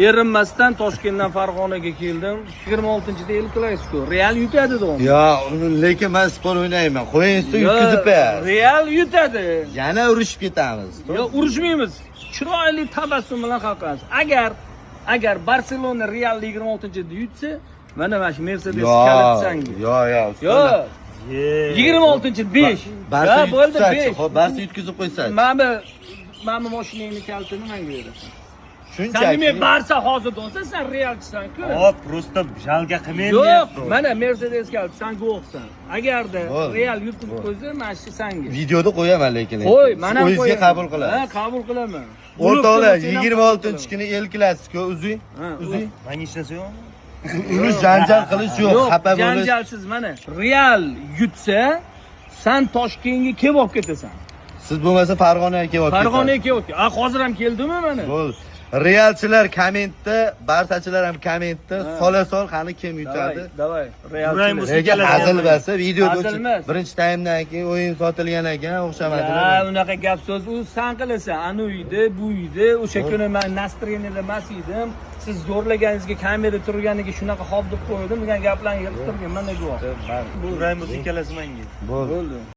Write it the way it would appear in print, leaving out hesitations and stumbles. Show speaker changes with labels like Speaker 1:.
Speaker 1: Erinmasdan Toshkentdan Farg'onaga keldim. 26-da El Klasiko. Real yutadi dom.
Speaker 2: Yo, lekin men spor o'ynayman. Qo'ying, usti yutkazib qo'yasiz.
Speaker 1: Real yutadi.
Speaker 2: Yana urushib ketamiz.
Speaker 1: Yo, urushmaymiz. Chiroyli tabassum bilan hal qilamiz. Agar Barselona Real 26-da yutsa, mana shu Mercedes kalit sanga.
Speaker 2: Yo, yo.
Speaker 1: Yo, 26 5.
Speaker 2: Barsa
Speaker 1: Ha, bo'ldi
Speaker 2: yutqizsachi,
Speaker 1: 5.
Speaker 2: Xo'p, Barsa yutqizib qo'ysa.
Speaker 1: Mana bu mashinangni kalitini menga berasan. Sen
Speaker 2: Shunchaki.
Speaker 1: nima Barsa hozir bo'lsa, sen Realchisan-ku.
Speaker 3: Hop, просто жалко qilmaydi.
Speaker 1: Yo'q, mana Mercedes kaliti, sen guvohsan. Agarda
Speaker 2: Bo'ldi.
Speaker 1: Real yutqizib qo'ysa, mana shu sanga.
Speaker 2: Videoda qo'yaman lekin.
Speaker 1: Qo'y, mana ham
Speaker 2: O'zingizga
Speaker 1: qo'yaman.
Speaker 2: qabul qilasiz.
Speaker 1: Ha, qabul qilaman.
Speaker 2: O'rtoqlar,
Speaker 1: Sen ham qabul
Speaker 2: 26-kuni El Klasiko uzing.
Speaker 1: Ha,
Speaker 2: Uzing.
Speaker 3: Menga hech narsa yo'qmi?
Speaker 2: Urush, janjal qilish yo'q,
Speaker 1: Yo'q,
Speaker 2: xafa bo'lish.
Speaker 1: janjalsiz mana. Real yutsa, sen Toshkentga kelib olib ketasan.
Speaker 2: Siz bo'lmasa Farg'onaga kelib olib
Speaker 1: Farg'onaga kelib olib. A, hozir ham keldimi mana?
Speaker 2: Bo'ldi. Realchilar kommentda, Barsachilar ham kommentda
Speaker 1: Ha.
Speaker 2: sola sol qani kim yutadi.
Speaker 1: Давай, давай.
Speaker 3: Uraymi
Speaker 1: Realchilar.
Speaker 2: Lekin
Speaker 3: Ikkalasi ham
Speaker 2: hazil bo'lsa, videoda
Speaker 1: Hazil emas.
Speaker 2: birinchi taymdan keyin o'yin sotilgan ekan, o'xshamadi.
Speaker 1: Ha, unaqa gap so'z u san qilasan. Anu uyda, bu uyda, o'sha kuni men настроение da emas edim. Siz zo'rlaganingizga kamera turganiga shunaqa hop deb qo'ydim degan gaplarni yig'ib turgan mana guvoh.
Speaker 3: Uraymi bo'lsa ikkalasi menga.
Speaker 2: Bo'ldi.
Speaker 1: Bo'ldi.